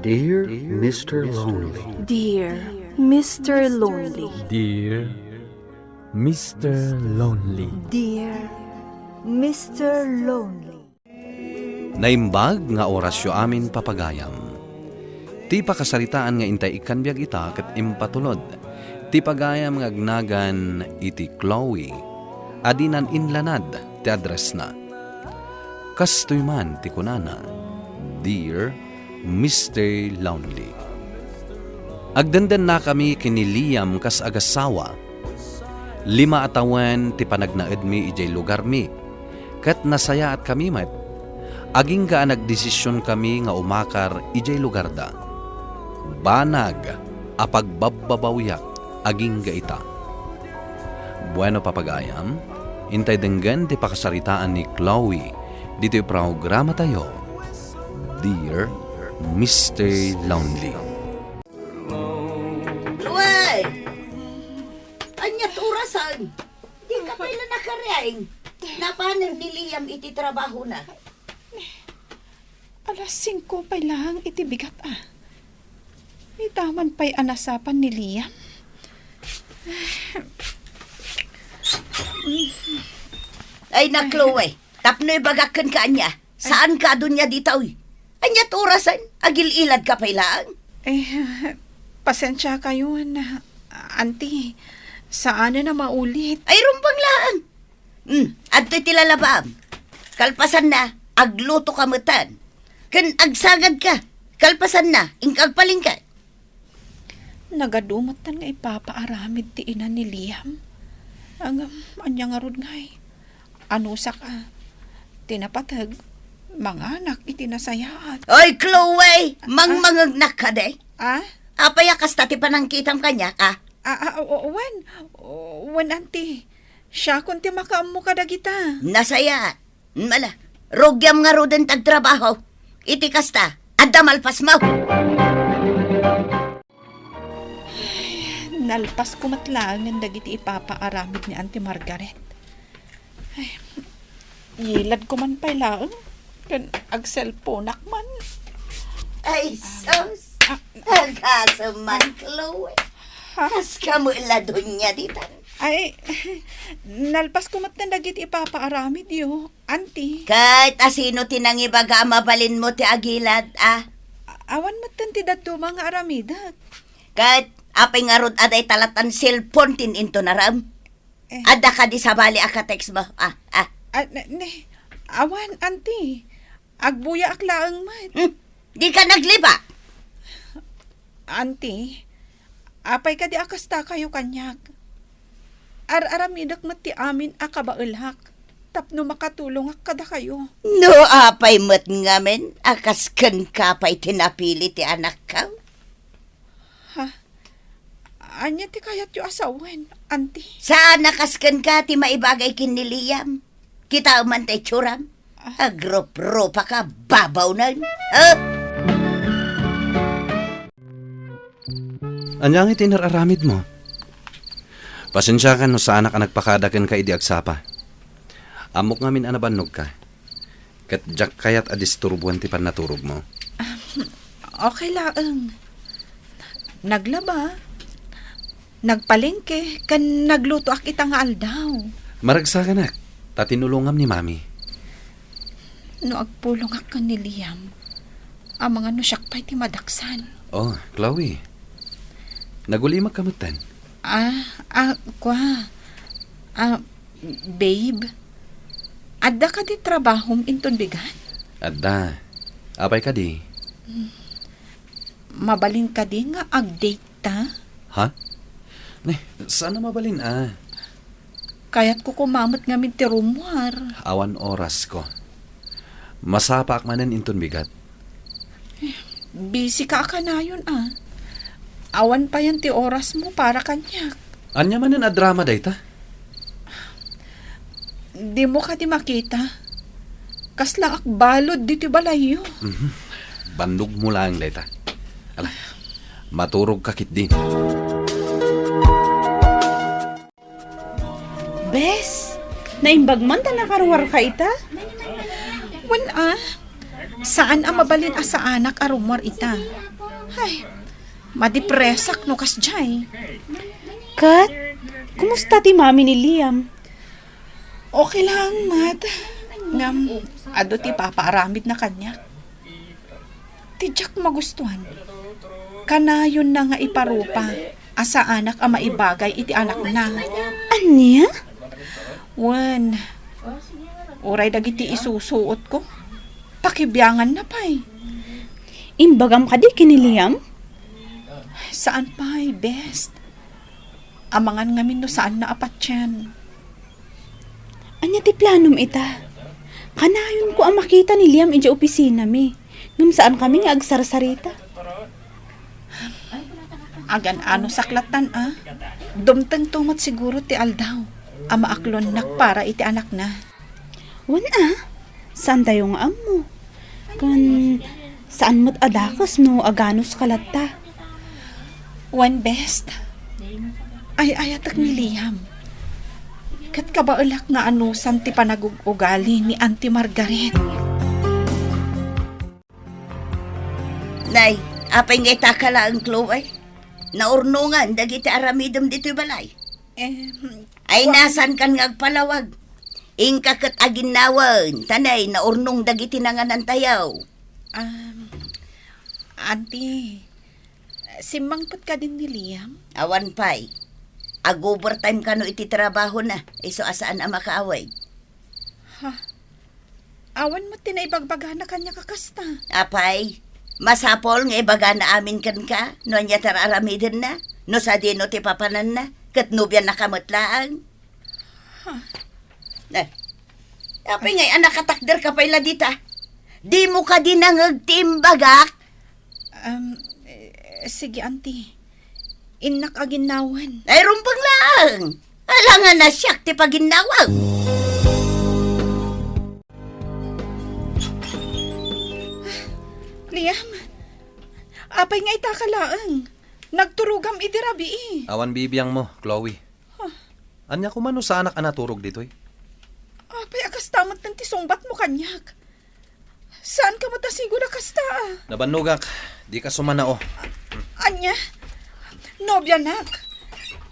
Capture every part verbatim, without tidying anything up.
Dear Mister Lonely. Dear Mister Lonely. Dear Mister Lonely. Dear Mister Lonely. Naimbag nga orasyo amin, papagayam. Ti pakasaritaan nga intay ikkan biag ita ket impatulod ti pagayam nga agnagan iti Chloe a dinan inlanad ti addressna. Kastoy man ti kunana, "Dear Mister Lonely." Agdendennakami ken ni Liam kas agasawa. Lima a tawen ti panagnaedmi idiay lugarmi, ket nasayaatkami met, agingga a nagdesisionkami nga umakar idiay lugarda. Banag a pagbabbabawiak agingga ita. Bueno, papagayam, intay denggen ti pakasaritaan ni Chloe ditoy programatayo, Dear Mister Lonely. Chloe! Ania ti orasan? Dika pay la nakariing. Napanen ni Liam iti trabahona. Alas singko pay laeng iti bigat, a. Ita man pay a nasapan ni Liam. Ay, na, Chloe, tapno ibagak kenka ania, saanka a dunia dita, uy. Ania ti orasen? Agil-ilad ka pay laeng. Eh, pasensia kayo, na, auntie. Saanen a maulit. Ay, rumbeng laeng. Hmm, adtoy ti lalabaam. Kalpasanna, agluto ka metten. Ken agsagad ka. Kalpasanna, inka agpalengke. Nagadu metten nga ipapaaramid ti ina ni Liam. Ngem, ania ngarud ngay? Anusak a, ti napateg, manganak iti nasayaat. Oy, Chloe! Ah, ah. Mangmangegnak kadi? Ah? Apay a kasta ti panangkitam kaniak, a? Ah, ah, o-, o-, wen, o-, wen, auntie. Siakon ti makaammo kadagita. Nasayaat. Mala, rugiam ngaruden ti agtrabaho. Iti kasta, adda malpasmo. Nalpasko met laengen dagiti ipapaaramid ni Auntie Margaret. Ay, yiladko man pay laeng, ken agselponak man. Ay, sus! Ah, ah. Agasem man, Chloe. Ha? Kaskam la dunia ditan. Ay, nalpasko met dagiti ipapaaramidyo, auntie. Ket asino ti nangibaga a mabalinmo ti agilad, a? A-, awan metten ti dadduma nga aramidek. Ket apay ngarud a dayta lattan cellphone ti inton aram? Eh. Adda kadi sabali a ka-textmo? Ah, ah. Ah, ne, ne, awan, auntie. Agbuyaak laeng met. Hmm? Dika nagliba? Auntie, apay kadi a kastakayo kaniak? Ar-aramidek met ti amin a kabaelak tapno makatulongak kadakayo. No apay met ngamin a kas kenka pay ti napili ti anakko? Ha? Ania ti kayatyo a sawen, auntie? Saan a kas kenka ti maibagay ken ni Liam? Kitaem man ti itsuram. Ah. Agruprupaka, babawnen. Ah! Ania ngay ti inar-aramidmo? Pasensiakan no saanak a nagpakada kenka idi agsapa. Ammok ngamin a nabannogka. Ket diak kayat a disturboen ti pannaturogmo. Ah, okay laeng. Naglaba, nagpalengke, ken naglutoak ita nga aldaw. Maragsakanak, ta tinulongam ni Mami. No agpulongak ken ni Liam, amangan no siak pay ti madaksan. Oh, Chloe. Nagulimek ka metten. Ah, ah, kua. Ah, babe, adda kadi trabahom inton bigat? Adda. Apay kadi? Hmm. Mabalin kadi nga ag-date ta? Ha? Ne, saan a mabalin a? Kayatko koma met ngamin ti rummuar. Awan orasko. Masapaak manen inton bigat. Busy ka a kanayon a. Awan payen ti orasmo para kaniak. Ania manen a drama dayta? Dimo kadi makita? Kasla ak balud ditoy balayyo. Mhm. Bannogmo laeng dayta. Ala, maturogka ketdin. Bes, naimbag man ta nakaruarka ita? Wen a, saan a mabalin a saanak a rummuar ita. Ay, madipresak no kasdiay. Kat, kumusta ti mami ni Liam? Okay lang, Mat. Ngam, adu ti papaaramidna kaniak. Ti diak magustuan, kanayonna nga iparupa a saanak a maibagay iti anakna. Ania? Wen, uray dagiti isusuotko, pakibianganna pay. Imbagam kadi ken ni Liam? Saan pay, best. Amangan ngamin no saanna a patien. Ania ti planom ita? Kanayonko a makita ni Liam idiay opisinami. Ngem saankami nga agsarsarita. Agan-ano saklattan a. Dumtengto met siguro ti aldaw a maaklonnak para iti anakna. Wen a, saantayo nga ammo. Ken saan met a dakes no aganos ka latta. Wen, best. Ay-ayatek ni Liam. Ket kabaelak nga anusan ti panagug-ugali ni Auntie Margaret. Nay, apay nga ita ka laeng, Chloe? Naurnongan dagiti aramidem ditoy balay. Em, Ay, wa- nasankan nga agpalawag? Inka ket aginnawen, ta nay, naurnong dagiti nanganantayo. Um, Auntie, simmangpet kadin ni Liam? Awan pay. Ag-overtime kano iti trabahona, isu a saan a makaawid. Ha? Awan met ti naibagbagana kaniak a kasta. Apay, masapul nga ibagana amin kenka no ania ti ar-aramidenna, no sadino ti papananna, ket nobianna ka met laeng. Ha? Eh, apay ngay a nakatakder ka pay la dita? Dimo kadi nangeg ti imbagak? Um, eh, sige, Auntie. Innak aginnawen. Ay, rumbeng laeng. Alangan a siak ti paginnawag. Liam, apay nga ita ka laeng? Nagturogam idi rabii. Awan bibiangmo, Chloe. Huh. Ania koma no saanak a naturog ditoy? Apay a kasta met ti sungbatmo kaniak? Saan ka met a sigud a kasta, a? Nabannogak, di ka sumanao. Ania? Nobianak,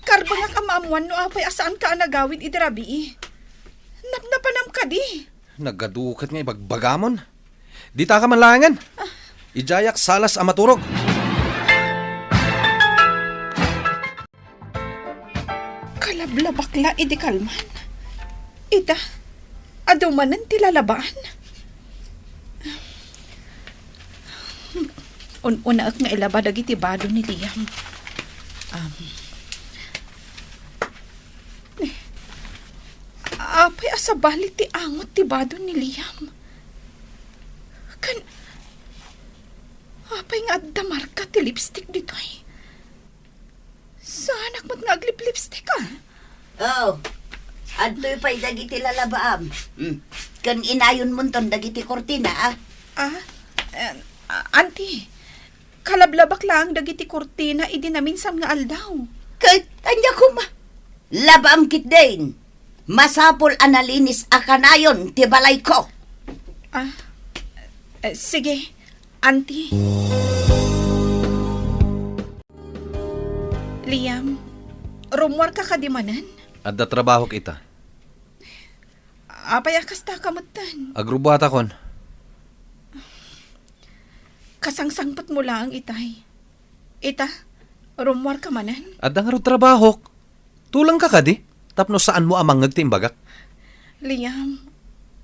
karbengak a maammuan no apay a saan ka a nagawid idi rabii. Napnapanam kadi? Nagadu ket nga ibagbagamon. Dita ka man laengen. Idiayak salas a maturog. Kalablabak la idi kalman. Ita, adu manen ti lalabaan. Un-unaek nga ilaba dagiti bado ni Liam. Um, apay a sabali ti angot ti bado ni Liam? Ken apay nga adda marka ti lipstick ditoy? Saanak met nga aglip-lipstick, a? Oh, adtoy pay dagiti lalabaam. Hmm. Ken inayonmonton dagiti kurtina, a? Ah, eh, a-, Auntie, kalablabak laeng dagiti kurtina idi naminsan nga aldaw. Ket ania koma? Labaam ketdin. Masapul a nalinis a kanayon ti balayko. Ah, eh, sige, Auntie. Liam, rummuarka kadi manen? Adda trabahok ita. Apay a kasta ka metten? Agrubbuatakon. Kasangsangpetmo laeng itay. Ita, rummuarka manen? Adda ngarud trabahok. Tulangka kadi? Tapno saanmo a mangngeg ti imbagak. Liam,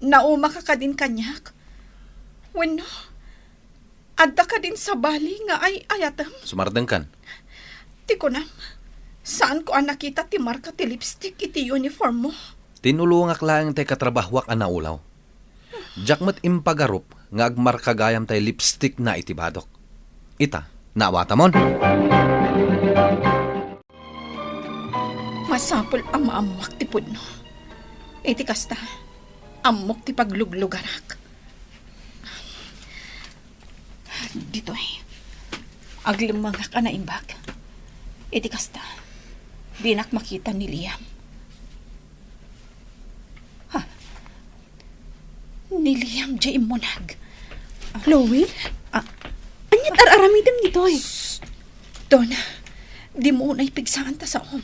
naumaka kadin kaniak? Wenno, adda kadin sabali nga ay-ayatem? Sumardengkan. Ti kunam, saanko a nakita ti marka ti lipstick iti uniformmo. Tinulongak laeng tay katrabahoak a naulaw. Diak met impagarup nga agmarka gayam tay lipstickna iti badok. Ita, naawatamon. Masapul a maammoak ti pudno. Iti kasta, ammok ti pagluglugarak. Ditoy, aglemmengak a naimbag. Iti kasta, dinak makita ni Liam. Ha? Ni Liam diay immunag. Chloe? Ah. Ket ar-aramidem ditoy. Shh! Donna, dimo unay pigsaan ta saom.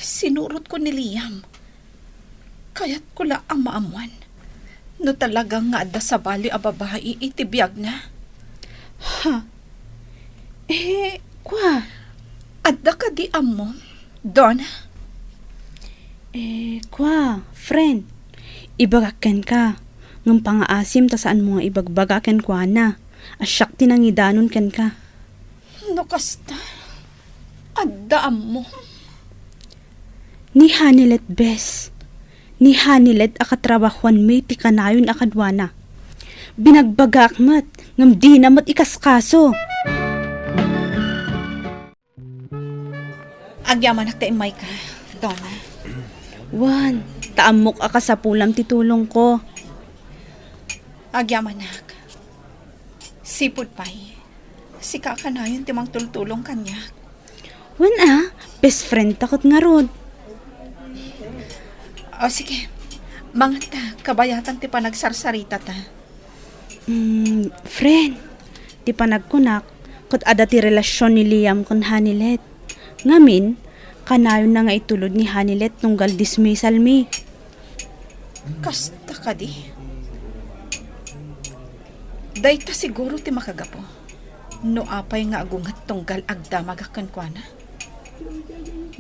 Sinurotko ni Liam. Kayatko la a maammuan no talaga nga adda sabali a babai iti biagna. Ha? Eh, kua? Adda kadi ammom, Donna? Eh, kua, friend. Ibagak kenka, ngem pangaasim ta saanmo nga ibagbaga kenkuana a siak ti nangidanon kenka. No kasta, adda ammom. Ni Hanilet, bes. Ni Hanilet a katrabahuanmi ti kanayon a kaduana. Binagbagaak met, ngem dina met ikaskaso. Agyamanak ta immayka, Donna. Wen, ta ammok a kasapulam ti tulongko. Agyamanak. Sipud pay, sika a kanayon ti mangtultulong kaniak. Wen a, best friend ta ket ngarud. O sige, mangatta, kabayatan ti panagsarsaritata. Mm, friend, ti panagkunak, ket adda ti relasion ni Liam ken Hanilet. Ngamin, kanayonna nga itulod ni Hanilet tunggal dismissal mi. Kasta kadi? Dayta siguro ti makagapu. No apay nga agunget tunggal agdamagak kenkuana?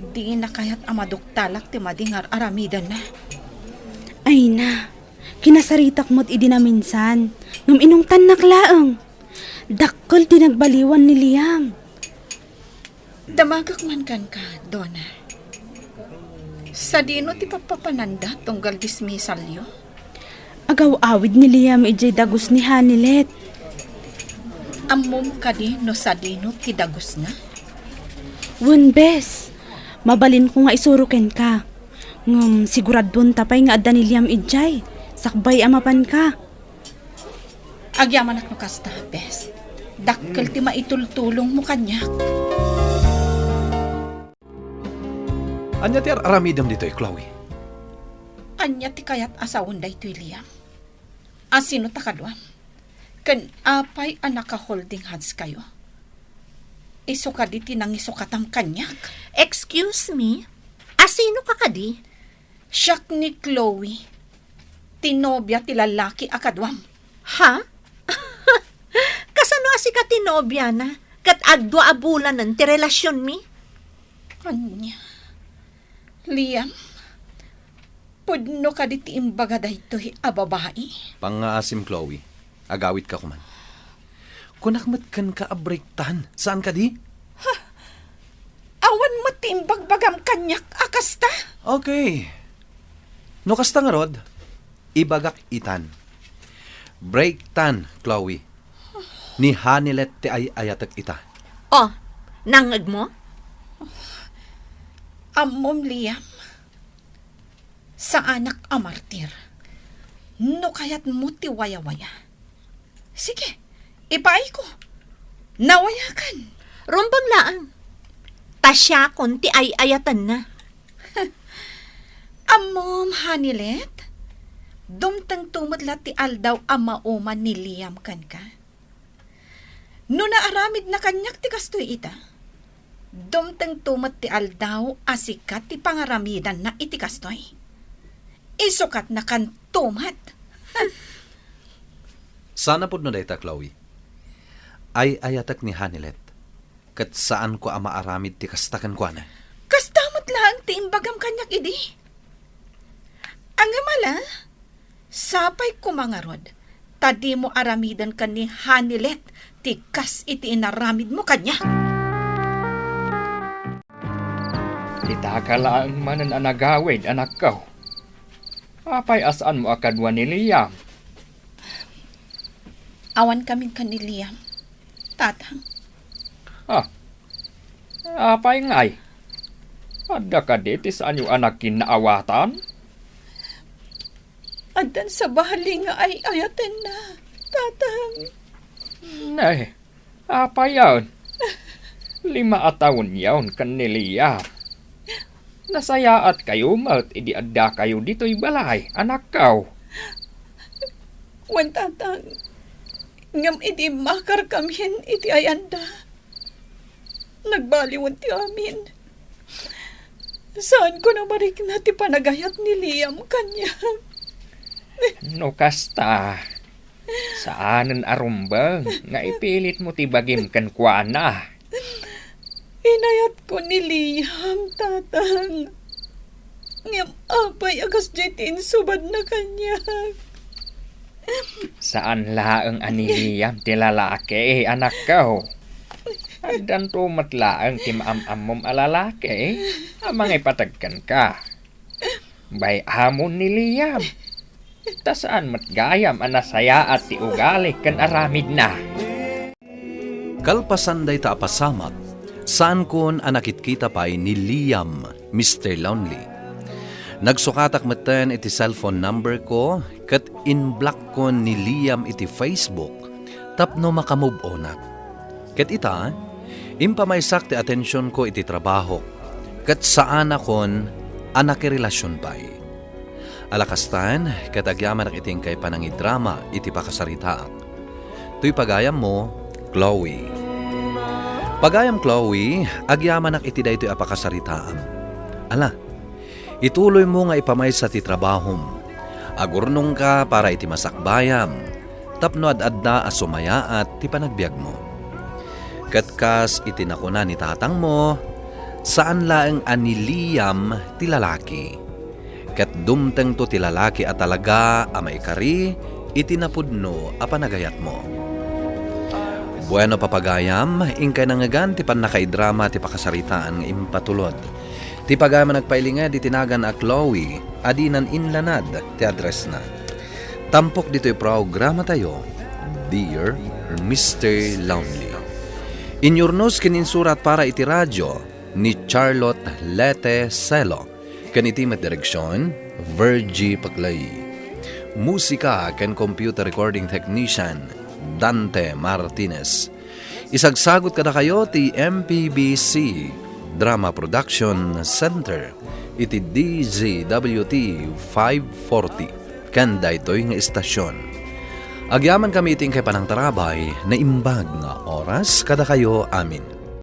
Dina kayat a maduktalak ti madi nga ar-aramidenna. Ay na, kinasaritak met idi naminsan, ngem inungtannak laeng. Dakkel ti nagbaliwan ni Liam. Damagak man kenka, Donna. Sadino ti pappapananda tunggal dismissalyo? Agaw-awid ni Liam idiay dagus ni Hanilet. Ammom kadi no sadino ti dagusna? Wen, bes. Mabalinko nga isuro kenka. Ngem siguraduenta pay nga adda ni Liam idiay, sakbay a mapanka. Agyamanak no kasta, bes. Dakkel ti maitultulongmo kaniak. Ania ti ar-aramidem ditoy, Chloe? Ania ti kayat a sawen daytoy, Liam? Asino ta kaduam? Ken apay a naka-holding hands kayo? Isu kadi ti nangisukatam kaniak? Excuse me? Asino ka kadi? Siak ni Chloe, ti nobia ti lalaki a kaduam. Ha? Kasano a sika ti nobiana ket agdua a bulanen ti relasionmi? Ania? Liam, pudno kadi ti imbaga daytoy a babai? Pangngaasim, Chloe. Agawidka koman. Kunak met kenka a break tan, saan kadi? Ha? Awan met ti imbagbagam kaniak a kasta? Okay. No kasta ngarud, ibagak itan. Break tan, Chloe. Ni Hanilet ti ay-ayatek ita. Oh, nangngegmo? Ammom, Liam. Saanak a martir. No kayatmo ti wayawaya, sige, ipaayko. Nawayakan. Rumbeng laeng. Ta siakon ti ay-ayatenna. Ammom, Hanilet, dumtengto met la ti aldaw a mauman ni Liam kenka. No naaramidna kaniak ti kastoy ita, dumtengto met ti aldaw a sika ti pangaramidanna iti kastoy. Isukatnakanto met. Saan a pudno dayta, Chloe. Ay-ayatek ni Hanilet, ket saanko a maaramid ti kasta kenkuana. Kasta met laeng ti imbagam kaniak idi. Angem a la, sapay koma ngarud, ta dimo aramiden ken ni Hanilet ti kas iti inaramidmo kaniak. Itaka laeng manen a nagawid, anakko. Apay a saanmo a kadua ni Liam? Awankamin ken ni Liam, Tatang. Ah, apay ngay? Adda kadi ti saanyo a nagkinnaawatan? Addan sabali nga ay-ayatenna, Tatang. Ne, apayen? Lima a taonyon ken ni Liam. Nasayaatkayo met idi addakayo ditoy balay, anakko. Wen, Tatang. Ngem idi immakarkamin iti ayanda, nagbaliwen ti amin. Saanko a marikna ti panagayat ni Liam kaniak. No kasta, saanen a rumbeng nga ipilitmo ti bagim kenkuana. Inayatko ni Liam, Tatang. Ngem apay a kasdiay ti insubadna kaniak? Saan laeng a ni Liam ti lalaki, anakko. Addanto met laeng ti maam-ammom a lalaki a mangipateg kenka. Bay-amon ni Liam. Ta saan met gayam a nasayaat ti ugali ken aramidna. Kalpasan dayta a pasamak, saankon a nakitkita pay ni Liam, Mister Lonely. Nagsukatak metten iti cellphone number ko ket inblockkon ni Liam iti Facebook tapno makamove onak. Ket ita, impamaysak ti atensionko iti trabahok, ket saanakon a nakirelasion pay. Ala kastan, ket agyamanak iti inkay panangidrama iti pakasaritaak. Toy pagayammo, Chloe. Pagayam Chloe, agyamanak iti daytoy a pakasaritaam. Ala, ituloymo nga ipamaysa ti trabahom. Agurnongka para iti masakbayam, tapno ad-adda a sumayaat ti panagbiagmo. Ket kas iti nakuna ni tatangmo, saan laeng a ni Liam ti lalaki. Ket dumtengto ti lalaki a talaga a maikari iti napudno a panagayatmo. Bueno, papagayam, inkay nangngegan ti pannakaidrama ti pakasaritaan nga impatulod. Ti pagayam a nagpailinged iti nagan a Chloe, a dinan inlanad ti addressna. Tampok ditoy programatayo, Dear Mister Lonely. Inyurnos ken insurat para iti radio ni Charlotte Lete Celo, ken iti met direksion, Virgie Paclay. Musika ken computer recording technician, Dante Martinez. Isagsagut kadakayo ti M P B C Drama Production Center iti D Z W T five forty ken daytoy nga istasyon. Agyamankami iti inkay panangtarabay, naimbag nga oras kadakayo amin.